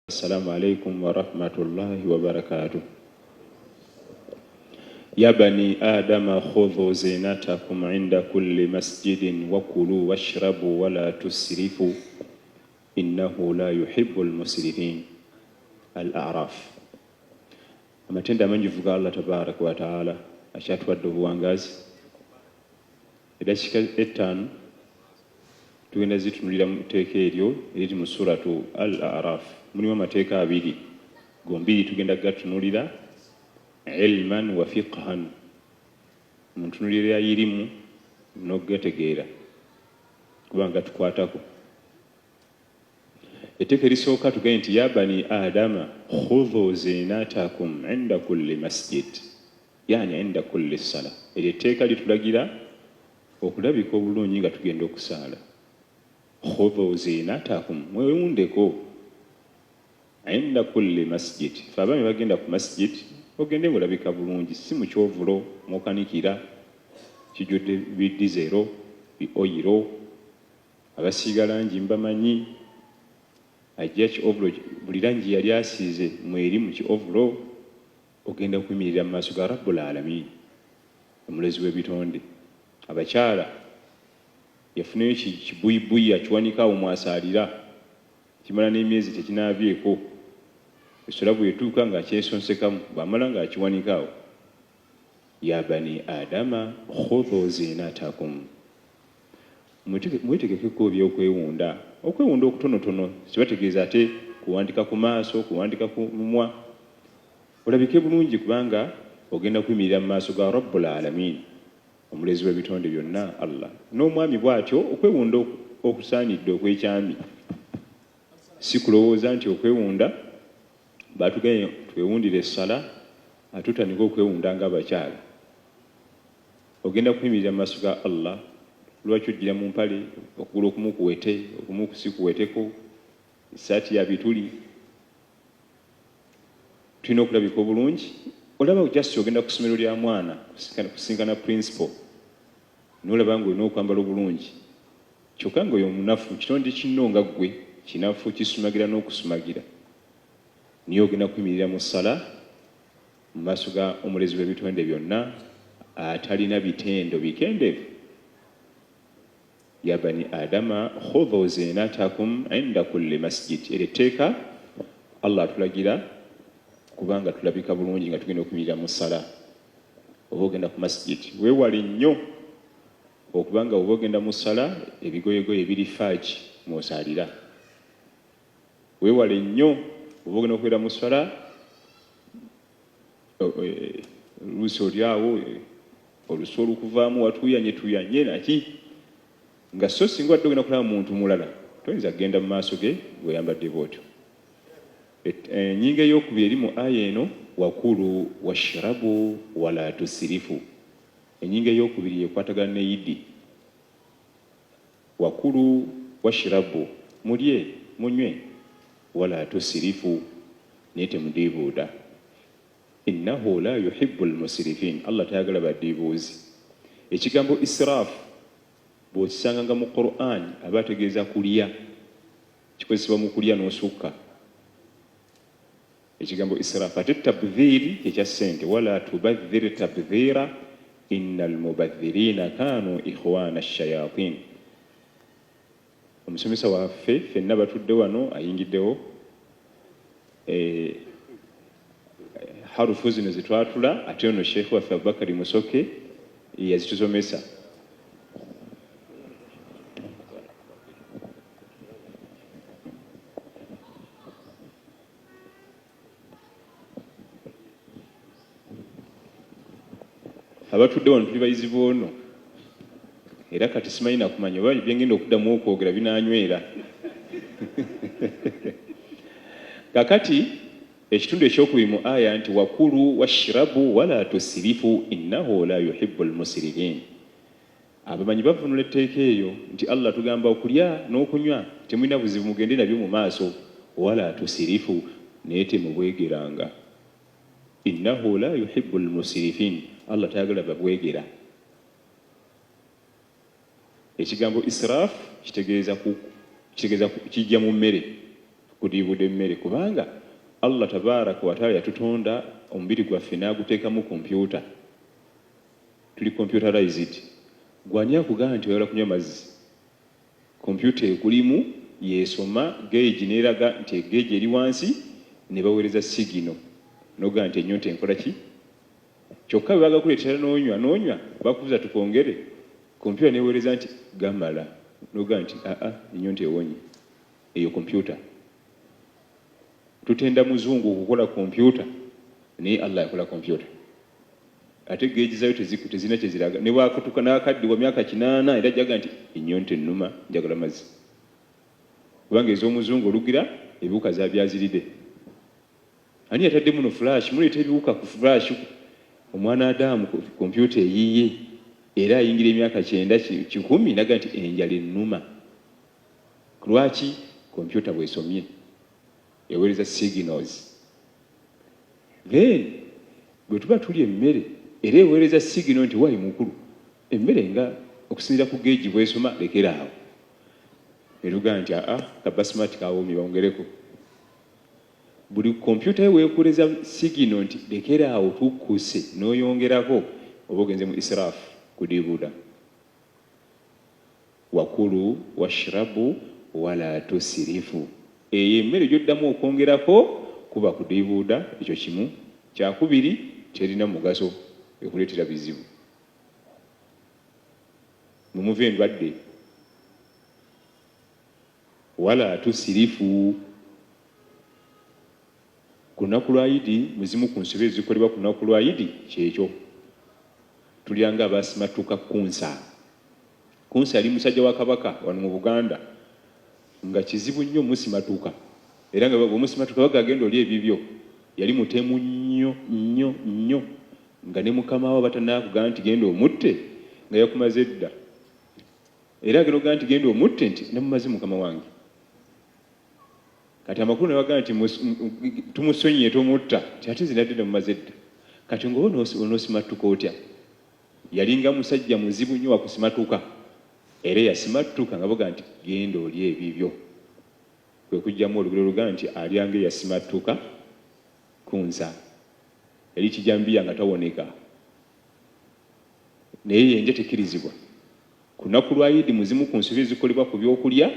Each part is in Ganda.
Assalamu alaikum warahmatullahi wabarakatuh. Ya bani adama khudhu zinatakum inda kulli masjidin wakulu washrabu wala tusrifu innahu la yuhibbu lmusrifin. Al Araf. Amatendo amangi ga Allah tabaraka wa taala akyatuwadde obuwangazi. Eddakiika 5 tugenda zitunulira mu tteeka eryo eriri mu suratu Al Araf. Mulimu amateeka abiri, gombiri tugenda gatunulira ilman wa fiqhan, mu ntunulira ya irimu n'okugategeera kubanga gatukwatako. Etteeka erisooka tugende nti ya bani adama khudhu zinatakum inda kulli masjid, yani inda kulli sala. Eryo etteeka litulagira okulabika obulungi nga tugenda okusaala. Khudhu zinatakum, mwewundeko, inda kulli masjid. Fe abaami bagenda ku masjid, ogende ng'olabika bulungi, si mu kyovulo mwokanikira kijjudde bidizero bi oyiro, abasiiga langi mbamanyi, ajja ki ovulo buli langi yali asiize mweri mu ki ovulo. Ogenda kuyimirira mu maaso ga Rabbul Alamin, omulezi w'ebitonde. Abakyala yafunayo kibuyibuyi akiwanika awo mwasaalira, kimala n'emyezi tekinaabyeko, essola bw'etuuka ng'akyesonsekamu, bw'amala ng'akiwanika awo. Ya bani adama khudhu zinatakum, mwetegekeko ebyokwewunda. Okwewunda okutonotono kibategeeza ate kuwandika ku maaso, kuwandika ku mumwa, olabike bulungi kubanga ogenda kuyimirira mu maaso ga Rabbul Alamin, omulezi w'ebitonde byonna Allah. N'omwami bw'atyo okwewunda okusaanidde okwekyami, si kulowooza nti okwewunda batuganye twewundire essala ate otandike okwewunda ng'abakyala. Ogenda kuyimirira mu maaso ga Allah, lwaki ojjira mu mpale okugulu okumu kuwete okumu si kuweteko, essaati ya bituli? Tulina okulabika obulungi. Olaba just ogenda ku ssomero lya mwana kusinkana principal, n'olaba ng'olina okwambala obulungi, kyokka ng'oyo omunafu kitonde kinno nga ggwe kinafu kisumagira n'okusumagira, naye ogenda kuyimirira mu ssala mu maaso ga omulezi w'ebitonde byonna atalina bitendo bikendeevu. Ya bani adama khudhu zinatakum inda kulli masjid. Eryo etteeka Allah atulagira kubanga tulabika bulungi nga tugenda okuyimirira mu ssala oba ogenda ku masjid. Weewale nnyo okubanga oba ogenda mu ssala ebigoyegoye biri faaki mw'osaalira. Weewale nnyo oba ogenda okubeera mu ssala oluusi oli awo olusu olukuvaamu watuuyanye tuuyanye naki, nga so singa wadde ogenda kulaba muntu mulala toyinza kugenda mu maaso ge ng'oyambadde bw'otyo. Ennyingo ey'okubiri eri mu aya eno, wakulu washrabu wala tusirifu. Ennyingo ey'okubiri ekwatagana ne idi. Wakulu washrabu, mulye munywe, wala tusirifu, naye temudiibuuda. Innahu la yuhibbu lmusirifin, Allah tayagala badiibuuzi. Ekigambo israafu bw'okisanganga mu Qur'an aba ategeeza kulya, kikozesebwa mu kulya n'osukka ekigambo israafu. Ate tabdhiri kyekya ssente, wala tubadhir tabdhira inna almubadhirina kanu ikhwana shayatin. Omusomesa waffe ffenna batudde wano ayingiddewo harufu zino zetwatula, ate ono sheekh waffe Abubakari Musoke yazitusomesa. Abatudde wano tuli bayizi boono, era kati simanyi nakumanya oba byengenda okuddamu okwogera binanywera. Kakati ekitundu ekyokubiri mu aya nti wakulu washrabu wala tusirifu innahu la yuhibbu lmusirifin. Abamanyi bavunula etteeka eryo nti Allah tugamba okulya n'okunywa temulina buzibu, mugende nabyo mu maaso, wala tusirifu, naye temubwegeranga. Innahu la yuhibbu lmusirifin, Allah tayagala babwegera. Ekigambo israaf kitegeeza kijja mu mmere. Kudiibuuda emmere kubanga Allah tabaaraka wataala yatutonda omubiri gwaffe n'aguteekamu kompyuta. Tuli computerized. Gwe ani akugamba nti oyagala kunywa mazzi? Kompyuta ekulimu y'esoma gauge n'eraga nti gauge eri wansi ne baweereza signal n'ogamba nti ennyonta enkola ki? Kyokka bwe bagakuleetera n'onywa n'onywa bakubuuza tukwongere? Kompyuta n'eweereza nti gamala n'ogamba nti aa ennyonta ewonye. Eyo kompyuta. Tutenda muzungu okukola kompyuta naye Allah yakola kompyuta. Ate geegi zayo tezirina kyeziraga ne bwakutuka n'akaddiwa myaka kinaana era ajjaga nti ennyonta ennuma njagala mazzi. Kubanga ez'omuzungu olugira ebiwuka zabyaziride. Ani yatadde muno flash? Muleeta ebiwuka ku flash. Omwana Adamu kompyuta eyiye era ayingira emyaka kyenda kikumi naga nti enjala ennuma. Lwaki? Kompyuta bwesomye eweereza signals. Then bwe tuba tulya emmere era eweereza signal nti wayi mukulu emmere nga okusinziira ku geegi bwesoma lekera awo. Ne tugamba nti aa ka basmati kawoomye bongereko. Buli kompyuta yo weekuweereza signal nti lekera awo tukkuse n'oyongerako oba ogenze mu israaf kudiibuuda. Wakulu washrabu wala tusirifu, eyo emmere gy'oddamu okwongerako kuba kudiibuuda, ekyo kimu. Kyakubiri terina mugaso, ekuleetera bizibu mwe muva endwadde. Wala tusirifu, ku lunaku lwa Idi, mu zimu ku nsobi ezikolebwa ku lunaku lwa Idi kyekyo. Tulya nga abaasimattuka Kkunsa. Kkunsa yali musajja wa Kabaka wano mu Buganda nga kizibu nnyo omusimatuka era nga bw'omusimatuka baga genda olye ebibyo. Yali mutemu nnyo nnyo nnyo nga ne mukama we aba tannakugamba nti genda omutte nga yakumaze dda. Era agenda okugamba nti genda omutte nti namumaze mukama wange. Kati amakulu ne bagamba nti tumusonyiye tomutta nti ate nze nabadde namumaze dda. Kati ng'oba onoosimattuka otya? Yalinga musajja muzibu nnyo wakusimatuka era eyasimattuka nga boga nti genda olye ebibyo. Kwe kujjamu olugero olugamba nti alya ng'eyasimattuka kunsa. Yali kijambiya nga tawoneka. Naye eyo endya tekkirizibwa. Ku lunaku lwa Eid mu zimu ku nsobi ezikolebwa ku by'okulya,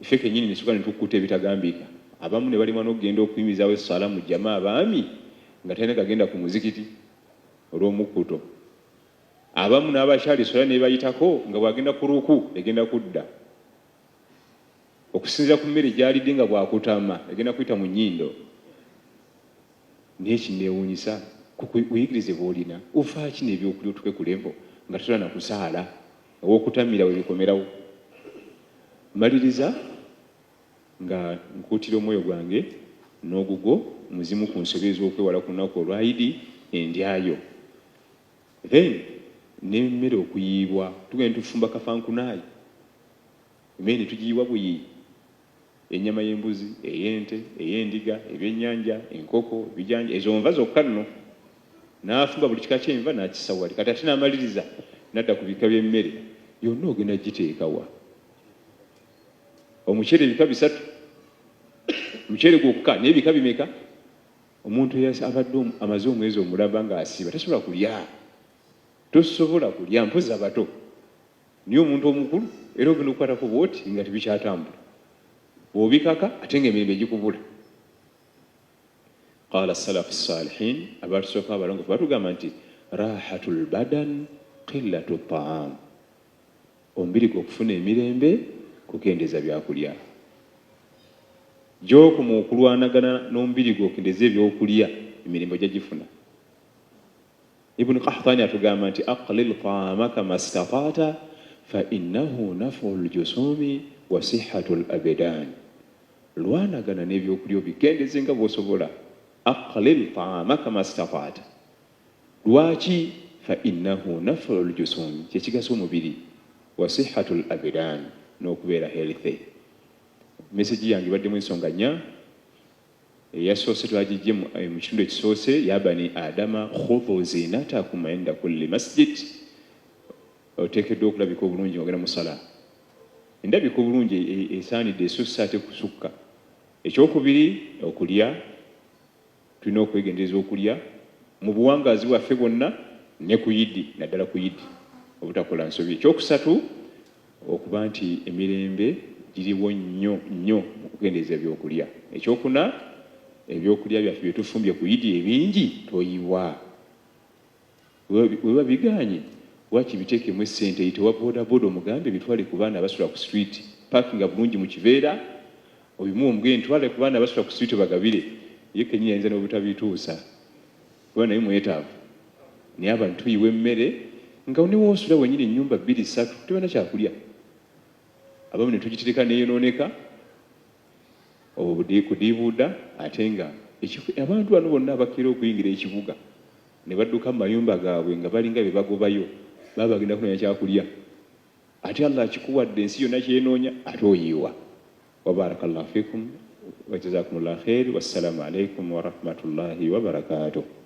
ffe kennyini ne tusooka ne tukkuta ebitagambika. Abamu ne balemwa n'okugenda okuyimirizaawo esswala mu jama abaami nga talina gagenda ku muzikiti olw'omukkuto. Abamu n'abakyala esswala n'ebayitako nga bw'agenda ku ruku egenda kudda. Okusinziira ku mmere gy'alidde nga bw'akutama egenda kuyita mu nnyindo. Naye ekinneewuunyisa ku buyigirize bw'olina, ofa ki n'ebyokulya otuuke ku level nga tosobola na kusaala ow'okutamira we bikomerawo. Mmaliriza nga nkuutira omwoyo gwange n'ogugwo mu zimu ku nsobi ez'okwewala ku lunaku olwa Idi, endya yo. Then n'emmere okuyiibwa, tugenda tufumba kafankunaayi, emmere ne tugiyiwa buyiyi. Ennyama y'embuzi, ey'ente, ey'endiga, ebyennyanja, enkoko, ebijanja, ezo nva zokka nno. N'afumba buli kika ky'enva n'akissa wali. Kati ate n'amaliriza n'adda ku bika by'emmere. Yonna ogenda kugiteeka wa? Omuceere ebika bisatu. Muceere gwokka naye ebika bimeka? Omuntu abadde amaze omwezi omulamba ng'asiiba tasobola kulya. Tosobola kulya mpozzi abato. Naye omuntu omukulu era ogenda okukwatako bwoti nga tebikyatambula. Bw'obikaka ate nga emirembe gikubula. Qaala salafu salihin, abatusooka abalongoofu batugamba nti rahatul badan qillatu taam, omubiri gwo okufuna emirembe kukendeeza byakulya. Gy'okoma okulwanagana n'omubiri gwo okendeze ebyokulya emirembe ojja gifuna. Ibn Qahtani atugamba nti aqlil ta'amaka mastata'ta fa innahu naf'ul jusumi wa sihhatul abdan, lwanagana n'ebyokulya obikendeze nga bw'osobola, aqlil ta'amaka mastata'ta, lwaki? Fa innahu naf'ul jusumi, kyekigasa omubiri, wa sihhatul abdan, n'okubeera healthy. Message yange ebaddemu ensonga nnya. Eyasoose twagijje mu kitundu ekisoose, ya bani adama khudhu zinatakum inda kulli masjid, oteekeddwa okulabika obulungi ng'ogenda mu sala. Endabika obulungi esaanidde esusse ate kusukka. Ekyokubiri, okulya, tulina okwegendereza okulya mu buwangaazi bwaffe bwonna ne ku Idi, naddala ku Idi, obutakola nsobi. Ekyokusatu, okuba nti emirembe giriwo nnyo nnyo mu kukendeeza ebyokulya. Ekyokuna, ebyokulya byaffe bye tufumbye ku Idi ebingi toyiwa. Webiba bigaanye waakiri biteekemu essente yita owa bodaboda omugambe bitwale ku baana abasula ku street, parkinga bulungi mu kiveera obimuwe omugambe ntwala ku baana abasula ku street obagabire. Ye kennyini ayinza n'obutabituusa kuba naye mwetaavu. Naye abantu tuyiwa emmere nga ne w'osula wennyini ennyumba bbiri ssatu tebalina kyakulya. Abamu ne tugitereka neeyonooneka obwo kudiibuuda ate nga abantu bano bonna abakeera okuyingira ekibuga ne badduka mu mayumba gaabwe nga balinga be bagobayo, baba bagenda kunoonya kyakulya. Ate Allah akikuwadde ensi yonna ky'enoonya ate oyiiwa. Wa barakallahu fikum wa jazakumullahu khair. Wassalamu alaikum warahmatullahi wabarakatuh.